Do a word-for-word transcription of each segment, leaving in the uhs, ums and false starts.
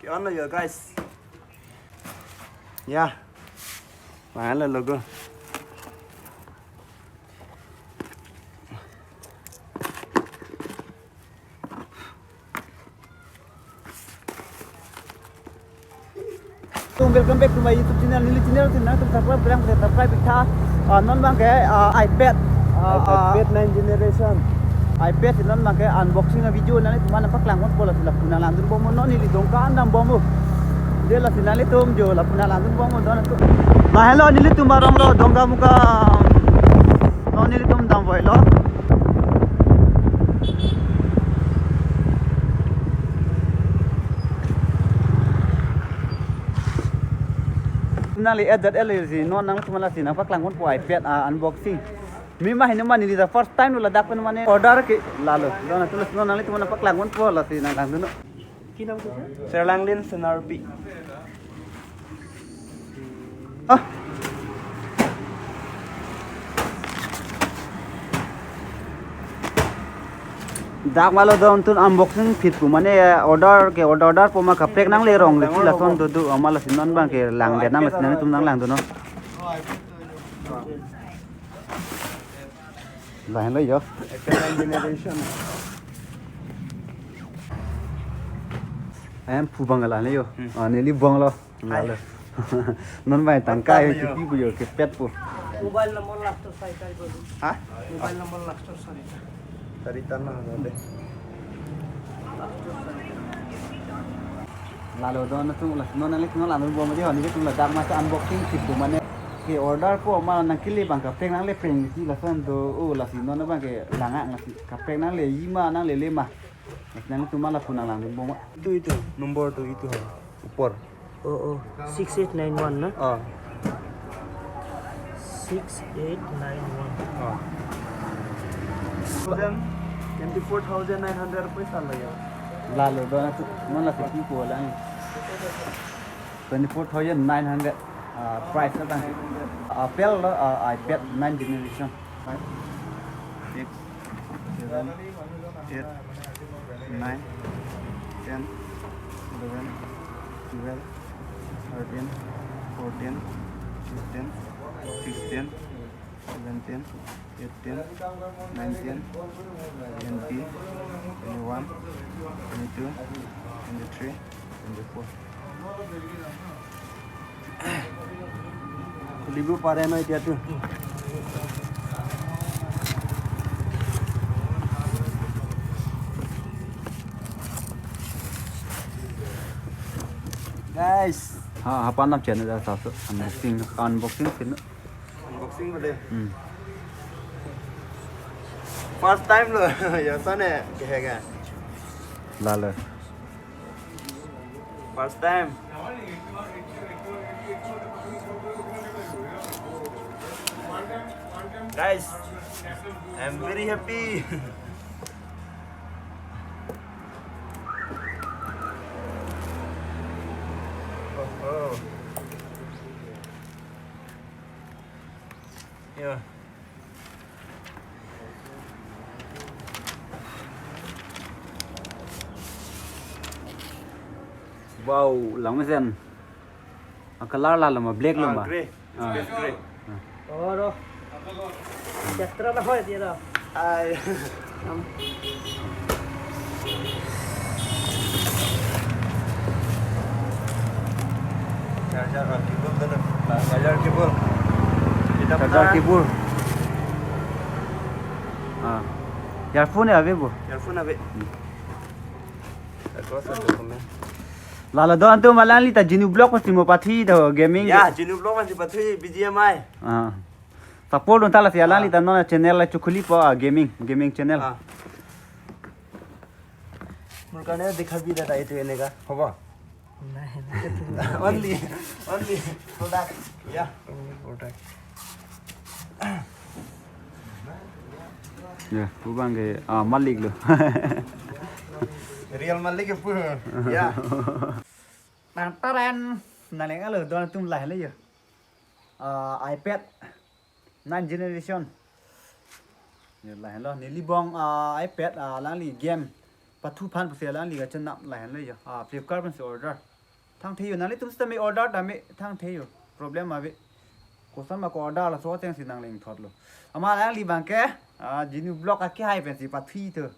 On lo yo, guys. Ya. Mana logo? So, welcome back to my YouTube channel. Neli channel si nangtum subscribe plang, subscribe iktha. Ah, non abangke, ah, iPad. Ah, iPad ah, iPad nine generation. iPad si non abangke unboxing a video nanglitum aphan paklang ponpo, lasi lapu nanglangdun bom, non neli Dongka an dam bom. De lasi nanglitum jo lapu nanglangdun bom, don tu. Lahenlo nelitum arong lo Dongkamukam. Non nelitum damvoilo. Nangli at that L A C, non nangtum lasi nangpaklang ponpo iPad, ah, unboxing. Mima hini mane neli ta first time lo ladak pen mane order ke lalo. Don tu non nanglitum nangpaklang ponpo, lasi nanglangdun. কি নাম কৈছে? Serlanglin Senarpi. Ah. Dak malo don tun unboxing phit pu mane order ke order order pu ma kaprek nangle rong le, dangor lason rong. Dodo ama lasi non abangke langdet nang, lasi nanglitum nanglangdun non. Lahenlo yo. Second generation. Em pu abang lahenlo yo. Hmm. Ah, neli abang lo. Hai. Lalo. Non bai tangkai. Patah yo. Kipi pu yo, kepet pu. Mobile number last side tari ko. Ha? Mobile number last side. Tari tanah ada. Lalo don atum la, non nanglitum nanglangdun bom aja, nelitum ladak masa unboxing phit pu mane ke order pu ma nangkele abang kaprek nangle peng si lason do, oh, lasi non abangke langak lasi kaprek nangle-i ma nanglele ma. Lasi nanglitum lapu nanglangdun bom. Itu, itu, nomor tu itu ha. Upor. Oh, oh. Six eight nine one na? Ah. Six eight nine one. Ah. Thousand, twenty-four thousand nine hundred paisa lagya. Lalo don atum, non lasi kipi pu lang. Twenty-four thousand nine hundred, ah, price abang. Apple lo, ah, iPad nine generation. Five, six, seven, eight, nine, ten, eleven, twelve, thirteen, fourteen, fifteen, sixteen, seventeen, eighteen, nineteen, twenty, twenty-one, twenty-two, twenty-three, twenty-four. খুলিব পাৰে ন এতিয়াতো? Guys. Ha, ha, panam channel da sa unboxing, unboxing phit. Unboxing ko de. Hmm. First time lo, ya sana kehega. Lalo. First time. Guys, I'm very happy. Oh, oh. Yeah. Wow, langmesen. A color la lama black lo. Ah, ma? Gray. Ah. Space gray. Ah. Oh, ro. Yatra na hoy dia ro. Ai. Charger, ah, cable, charger cable. Charger cable. Ah. Earphone ave bo? Earphone ave. Hmm. Lalo don atum, alangli ta Genu Vlog pasi mo pathi do gaming. Ya, Genu Vlog pasi pathi B G M I. Ah. Support dun tha, lasi alangli ta non channel la chukhulipo, ah, gaming, gaming channel. Ah. মোৰ কাৰণে দেখাবি দাদা, এইটো এনেকা হ'ব। নাই, নাই। Only, only product. Yeah. Only product. Ya, pu abangke, ah, malik lo. Real malik ya, pu. Ya. Tang taren. Naleng alo, don atum lahenlo yo. Ah, iPad nine generation. Ya, lahenlo. Neli abang, ah, iPad, ah, alangli game pathu aphan pusi alangli kachenam lahenlo yo. Ah, Flipkart pensi order. Thangthe jo, nanglitum sitame order dam me, thangthe jo. Problem ave. Kosonma ko-order laso ateng si nangling thotlo. Amat alangli abang ke, ah, Genu Vlog akehai pensi pathu tho.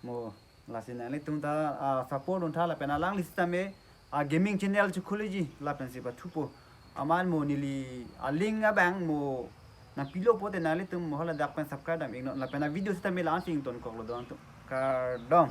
Mo, lasi nanglitum ta, ah, support duntha lapen alangli sitame, ah, gaming channel chukhuleji lapensi pathupo. Amat mo neli a-link abang mo nangpilo pote nanglitum mo hala dak pen subscribe dam iknon lapen a-video sitame la-an si ingtonkoklo don atum. Kardom.